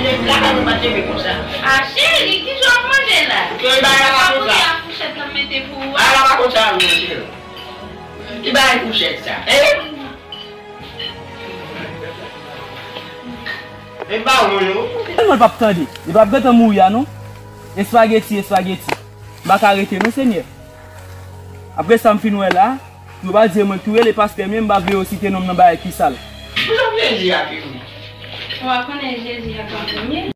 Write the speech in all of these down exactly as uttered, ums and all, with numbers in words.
Leve la, pa nou pa leve konsa. A, cheri, ki jan w ap manje la? Cheri, bagay la pa konsa. Kounye a fouchèt la mete pou ou. Bagay la pa konsa, non, cheri. Ki bagay fouchèt sa? Eh? E pa ou, non. Tèlman l p ap tande. Li p ap gentan mouri a, non. Espageti, espageti. M pa ka rete, non, Senyè. Apre sa m fin wè la, yo pa di mwen tou rele pastè m ye, m pa vle yo site non m nan bagay ki sal. Pou sa vle di a ki vle? Ou pa konnen Jezi a pa premye?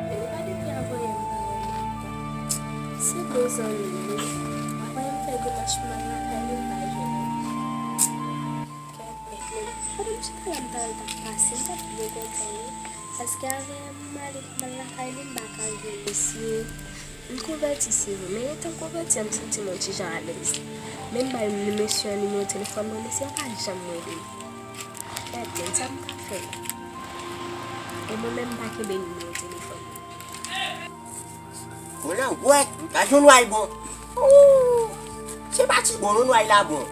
Li pa depi avanyè m pa wè Marta. Se bon zanmi m wi. Avanyè m fè demach pou m al lakay li, m pa jwenn li. Kèt nèt, men pandan m chita la m ta wè l t ap pase, m t ap byen kontan wi. Paske avanyè m ale pou m al lakay li, m pa ka jwenn mesye. M konvèti se vre, men etan konvèti an m santi m yon ti jan alèz. Men m bay mesye an nimewo telefòn mwen, mesye an pa janm rele m. Gad men sa m ka fè. E mwen menm m pa kenbe nimewo telefòn li. Mwen nan gwèt, gad yon nway bon. Ooh, se pa ti bon non nway la bon.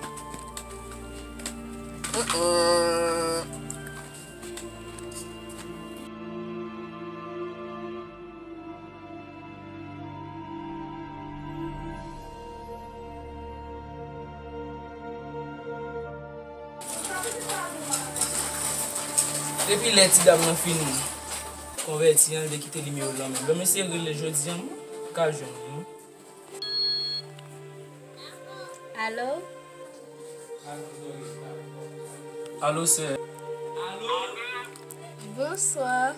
Mm-mm. Depi lè ti dam nan fin konvèti an, li te kite nimewo l nan men m. Bon, m eseye rele l jodi a, m pa ka jwenn li non. Alo? Alo, sè. Bonswa.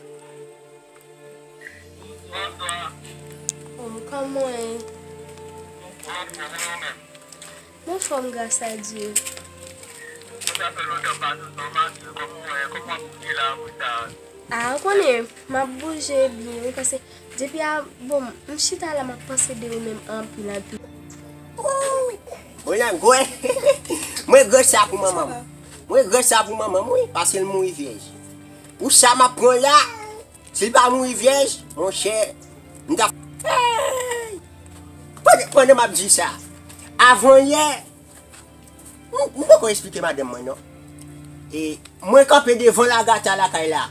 Oh, kòman w ye? M anfòm, gras a Dye. Ah, ou konnen, m ap bouje byen wi, paske depi a, bon, m chita la, m ap panse de ou menm anpil, anpil. Ooh! Mwen nan gwè. Mwen regrèt sa pou manman m. Mwen regrèt sa pou manman m, wi, paske l mouri vyèj. Pou sa m ap pran la, si l pa mouri vyèj, monchè, m ta, hey! Pandan, pandan m ap di sa, avanyè, m, m poko esplike madanm mwen, non. E mwen kanpe devan lagata lakay la.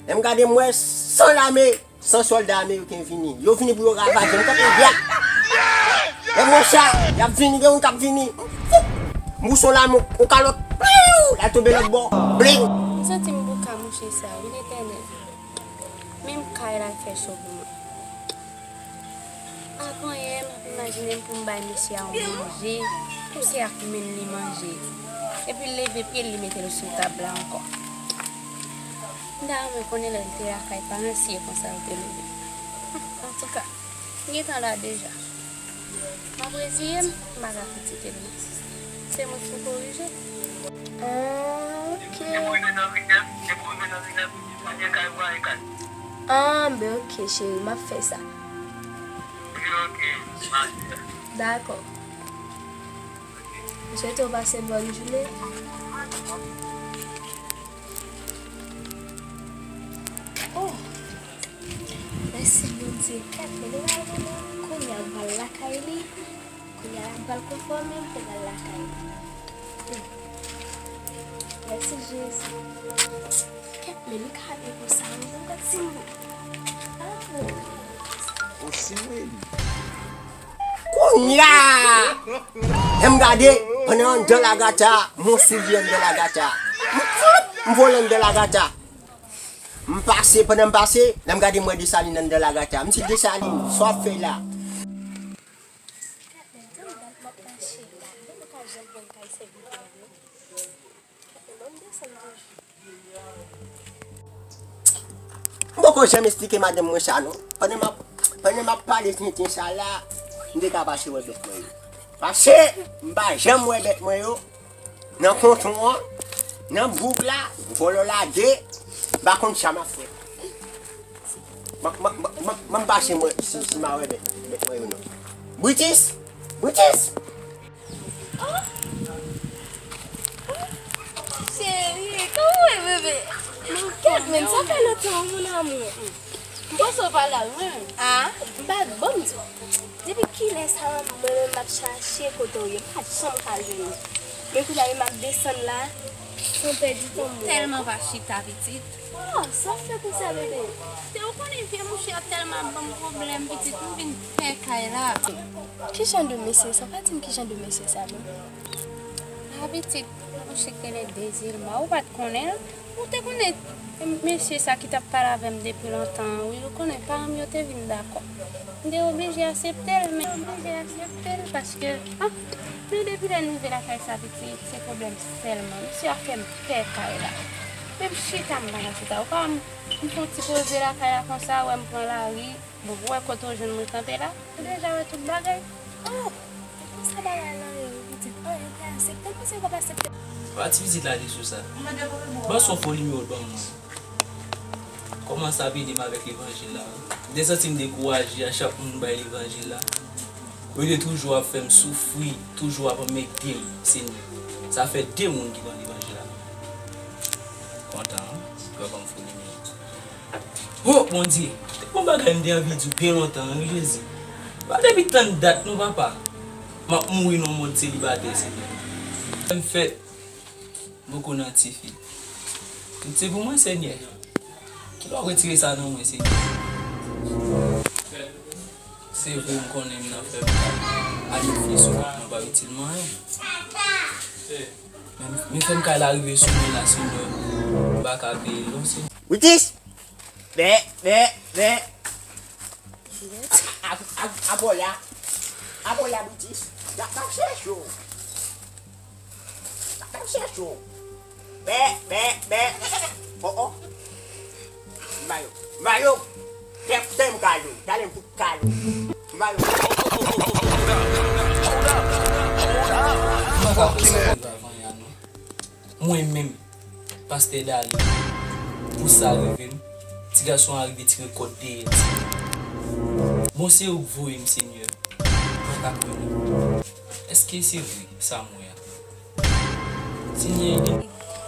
Lè m gade, m wè san lame, san sòlda ameriken vini. Yo vini pou yo ravaje m. M kanpe dwat. Lè m wè sa, y ap vini, gen moun k ap vini. M foup! M wouse yon lame, yon kalòt. Pliw! L al tonbe lòt bò. Bling! M santi m pou ka mouche sa, wi, Letènèl. Menm kay la fè cho pou mwen. Avanyè, m ap imajine m pou m bay mesye a yon manje, pou se ak men l li manje. Epi l leve pye l, li mete l sou tab la ankò. M ta renmen konnen lè l te lakay paran si e konsa l te leve. Antouka, m gentan la deja. M ap reziye m, m pa ka kritike l non. Se mwen ki pou korije. Ah, ok. Ah, ben ok, cheri, m ap fè sa. Dakò. M swete w pase bòn jounen. Oh! Mèsi Bondye. Kèt, men nou pa konnen. Kounye a m pral lakay li. Kounye a la m pral konfòme m pou m al lakay li. Hmm. Mèsi Jezi. Kèt, men li ka ale konsa wi, m pral ti mo. Ah, oh. Osi mwen li. Kounye a! Lè m gade, pandan anndan lagata, m wè yon soulye anndan lagata. M floup, m vole anndan lagata. M pase, pandan m pase, lè m gade m wè Desalin anndan lagata. M di, "Desalin, sa w ap fè la?" M poko janm esplike madanm mwen sa non. Pandan m ap, pandan m ap pale tenten sa la, m te ka pase wè bèt mwen yo. Paske m pa janm wè bèt mwen yo nan kontwon an, nan bouk la, vòlò lage, m pa konn sa m ap fè. Ban m pase mwen si, si m a wè bèt, bèt mwen yo non. Britis, Britis! Cheri, kòman w ye, bebe? Kèt, men sa fè lontan, wi, mon amour. M panse w pa la, wi, mwen menm. Ah, m pa, bon, m di w, depi kilè sa, mwen menm m ap chache kote w ye, m pa janm ka jwenn ou. Men kounye a, m ap desann la, san pèdi tan, m tèlman pa chita, pitit. Oh, sa w fè konsa, bebe? Te ou konnen vye mouche a tèlman ap ban m pwoblèm, pitit, m vin pè kay la. Ki jan de mesye sa? Pa di m ki jan de mesye sa, non. Ah, pitit, mouche k rele Dezilma, ou pa t konnen l? Ou te konnen mesye sa ki t ap pale avè m depi lontan an, wi, ou konnen paran m yo te vin dakò. M te oblije aksepte l, men oblije aksepte l paske, ah, men depi lè n rive lakay sa, pitit, se pwoblèm sèlman. Misye ap fè m pè kay la. Men m chita, m pa ka chita. Ou pa wè m, m fè yon ti poze lakay la konsa, wè m pran lari. Bon, ou wè kote w jwenn mwen kanpe la? Ou deja wè tout bagay. Oh, e konsa bagay la ye, pitit. Oh, yo te aksepte l, misye pa t aksepte l. Pa ti pitit la te sou sa. Ban son fo nimewo l ban mwen. Kòmanse ap ede m avèk levanjil la. M te santi m dekouraje a chak moun m bay levanjil la. Yo te toujou ap fè m soufri, toujou ap anmède m, Senyè. Sa fè de moun ki pran levanjil la. Kontan, wi. Yo ban m fo nimewo. Oh, Bondye, te gon bagay m te anvi di w byen lontan, wi, Jezi. Pa depi tann dat, non, papa. M ap mouri nan mond selibatè, Senyè. M fèt. Boko nan tifi. Tout se pou mwen, Senyè. Kilè w ap retire sa nan mwen, Senyè? Se vre, m konnen m nan fè m. Annik fi sou kont mwen pa itil mwen anyen. Men, men fè m kay la rive sou mwen la, Senyè. M pa ka peye l non, Senyè. Witis! Bè, bè, bè. A, a, a, a bò la. A bò la, Witis. Gad, gad chèche w. Gad chèche w. Bè, bè, bè. Oh, oh. Mayo. Mayo. Tè, tè m kalo. Talè m fout kalo. Mayo. Mwen pa fè sa viv avan ya, non. Mwen menm, Pastè Dali, pou sa rive m, ti gason an rive tire kòd dèyè l. Bon, se ou k voye m, Senyè. Mwen pa kwè non. Èske se vre, sa m wè a? Senyè, ede m.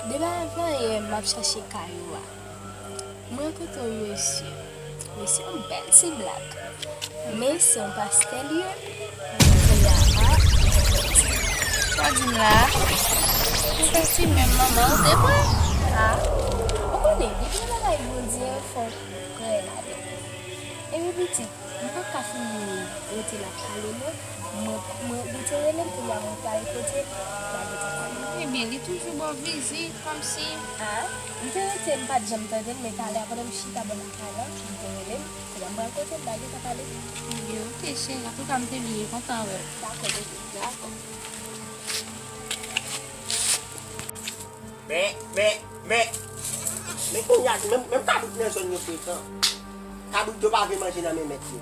Depi avan yè, m ap chache kay ou a. Mwen rankontre yon mesye. Mesye yon bèl ti blak. Men se yon pastè li ye. Kounye a, a, konvèti. Sa di m la a? Konvèti menm, manman, ou te kwè? A, ou konnen, depi yon bagay Bondye, fò w kwè ladan l. Epi pitit, m pa ka fin rete la ap pale non. Mwen, mwen, li te rele m kounye a mwen pral kote l, la li te pale. Ebyen, li toujou ba w vizit, kòmsi. A, m te rete, m pa t janm tande l, men talè a pandan m chita bò lakay la, li te rele m, kounye a m pral kote l, la li te pale. Ebyen, oke, cheri, antouka m te byen kontan wè w. Dakò, bebe, dakò. Men, men, men, men kounye a, menm, menm kabrit nan zòn yo frekan. Kabrit yo pa vle manje nan men mèt yo.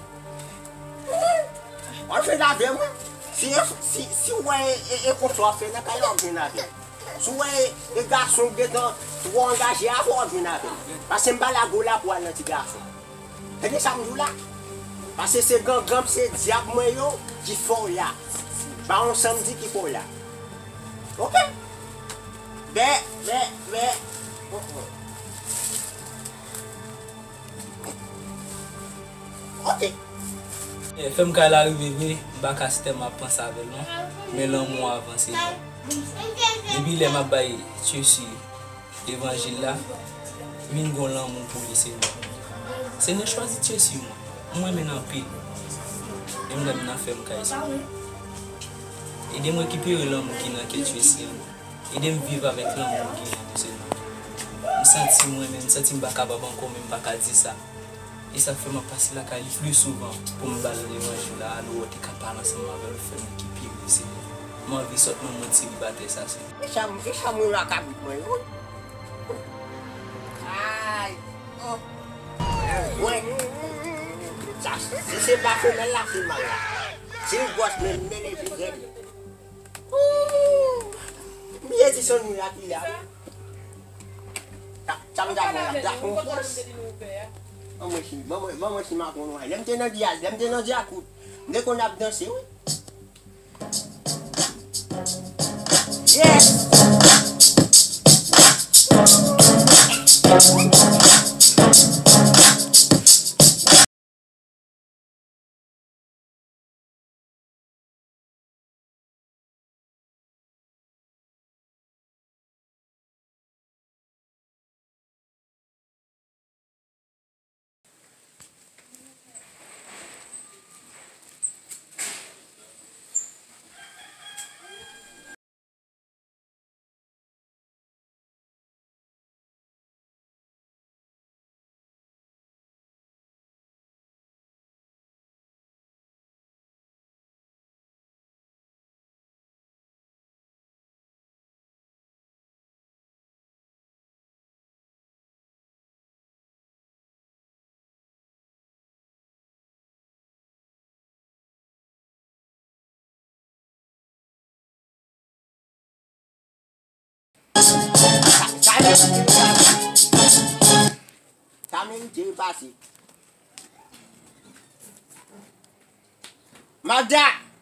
W ap jwenn avè m, wi. Si, si, si w wè e, e, e konsa w ap fè nan kay la, w ap jwenn avè m. Si w wè e, e gason w gentan twò angaje a, w ap jwenn avè m. Paske m pa la gwo la pou al nan ti gason. Tande sa m di w la? Paske se gangan, se dyab mwen yo ki fè w la. Pa yon sanmdi ki fè w la. Oke? Bè, bè, bè. Oh, oh. Oke. Eh, fè m kay la rive vre, m pa ka sitè m ap panse avè l non. Men lanmou avanse non. Depi lè m ap bay Tchesi levanjil la, vin gon lanmou pou li, Senyè. Senyè, chwazi Tchesi mwen. M renmen l anpil. Menm lè m nan fè m kay, Senyè. Ede m rekipere lanmou ki nan kè Tchesi an. Ede m viv avèk lanmou m genyen pou Senyè. M santi m renmen, m santi m pa kapab ankò, men m pa ka di sa. E sa k fè m ap pase lakay li pli souvan pou m ba l levanjil la, alò w te ka pale ansanm avè l, fè m rekipere, Senyè. M anvi sot nan mond selibatè sa, Senyè. E sa m, e sa m wè nan kabrit mwen yo. Ay, oh. Mwen, sa, si se pa femèl la, se mal la. Si l gwòs, men, men li pi rèd. Ooh! M bliye di Sonny la ki la. Sa, sa m ta pran la, ta pran fòs. Manman si, manman, manman si makon nwa. Lè m te nan dyaz, lè m te nan dyakout, m te konn ap danse, wi. Yes! Sa menm ki pase. Magda!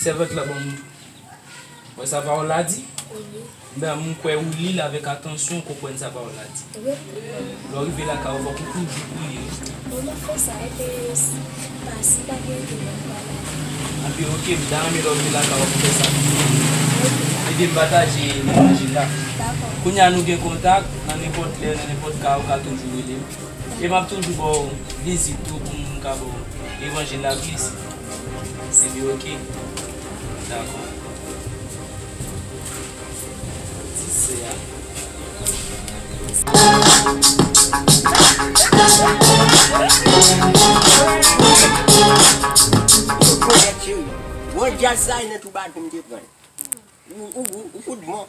Sèvant lan ban m. Wè sa pawòl la di? Wi. Ben, m kwè ou li l avèk atansyon, ou konprann sa pawòl la di. Wi. Lè w rive lakay ou, fòk ou toujou priye. Bon, m ap fè sa, epi s-, pa, si m pa gen ide, m pa la. Anpi, oke, m ta renmen lè w rive lakay ou pou fè sa. Oke. Ede m pataje levanjil la. Dakò. Kounye a nou gen kontak, nan nenpòt lè, nan nenpòt ka, ou ka toujou rele m. E m ap toujou ba w vizit tou pou m ka ba w levanjil la plis. Epi oke. Dakò. Ti sè a. Ou konèt, cheri. Bon, djaz sa, e nan tou baton m te pran l. Ou, ou, ou, ou fout bon.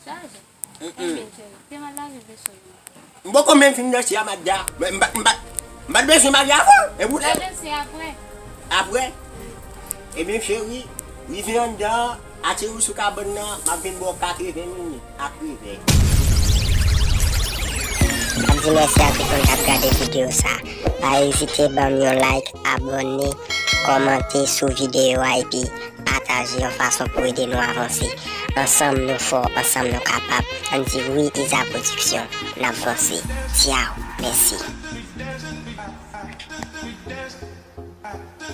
Chaje. Mm, mm. Ebyen, cheri, te mal lave veso yo. M poko menm fin danse a, Magda. M, m, m, m pa t bezwen marye avè w. E pou lè. Mwen danse apre. Apre? Ebyen, cheri, rive anndan, ateri w sou kabann nan, m ap vin ba w katreven minit ak revèy. M ap di mèsi a tout moun k ap gade videyo sa. Pa ezite ban m yon like, abòne, kòmante sou videyo a epi pataje yon fason pou ede nou avanse. Ansanm nou fò, ansanm nou kapab. Ann di wi Iza Production. N ap vanse. Tchaw. Mèsi.